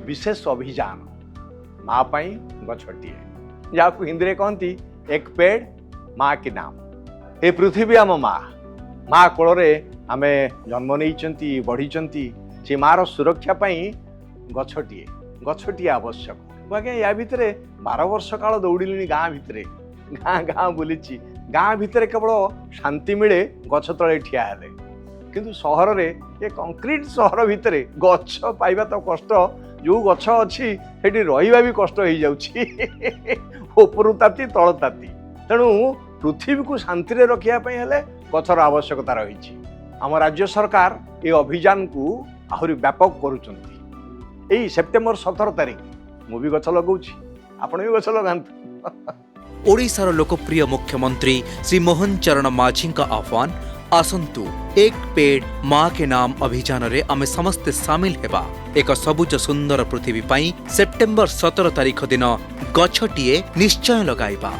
ବିଶେଷ ଅଭିଯାନ, ମା ପାଇଁ ଗଛଟିଏ, ଯାହାକୁ ହିନ୍ଦୀରେ କହନ୍ତି "ଏକ ପେଡ଼ ମା କି ନାମ"। ଏ ପୃଥିବୀ ଆମ ମା। ମା କୋଳରେ ଆମେ ଜନ୍ମ ନେଇଛନ୍ତି, ବଢ଼ିଛନ୍ତି। ସେ ମାର ସୁରକ୍ଷା ପାଇଁ ଗଛଟିଏ ଆବଶ୍ୟକ। ମୁଁ ଆଜ୍ଞା ୟା ଭିତରେ 12 ବର୍ଷ କାଳ ଦୌଡ଼ିଲିଣି, ଗାଁ ଭିତରେ ଗାଁ ଗାଁ ବୁଲିଛି। ଗାଁ ଭିତରେ କେବଳ ଶାନ୍ତି ମିଳେ ଗଛ ତଳେ ଠିଆ ହେଲେ। କିନ୍ତୁ ସହରରେ, ଏ କଂକ୍ରିଟ ସହର ଭିତରେ ଗଛ ପାଇବା ତ କଷ୍ଟ, ଯେଉଁ ଗଛ ଅଛି ସେଠି ରହିବା ବି କଷ୍ଟ ହେଇଯାଉଛି। ଉପରୁ ତାତି, ତଳ ତାତି। ତେଣୁ ପୃଥିବୀକୁ ଶାନ୍ତିରେ ରଖିବା ପାଇଁ ହେଲେ ଗଛର ଆବଶ୍ୟକତା ରହିଛି। ଆମ ରାଜ୍ୟ ସରକାର ଏ ଅଭିଯାନକୁ ଆହୁରି ବ୍ୟାପକ କରୁଛନ୍ତି। ଏଇ ସେପ୍ଟେମ୍ବର 17 ତାରିଖ ମୁଁ ବି ଗଛ ଲଗାଉଛି, ଆପଣ ବି ଗଛ ଲଗାନ୍ତୁ। ଓଡ଼ିଶାର ଲୋକପ୍ରିୟ ମୁଖ୍ୟମନ୍ତ୍ରୀ ଶ୍ରୀ ମୋହନ ଚରଣ ମାଝୀଙ୍କ ଆହ୍ୱାନ, ଆସନ୍ତୁ ଏକ ପେଡ଼ ମା କେ ନାମ ଅଭିଯାନରେ ଆମେ ସମସ୍ତେ ସାମିଲ ହେବା। ଏକ ସବୁଜ ସୁନ୍ଦର ପୃଥିବୀ ପାଇଁ ସେପ୍ଟେମ୍ବର 17 ତାରିଖ ଦିନ ଗଛଟିଏ ନିଶ୍ଚୟ ଲଗାଇବା।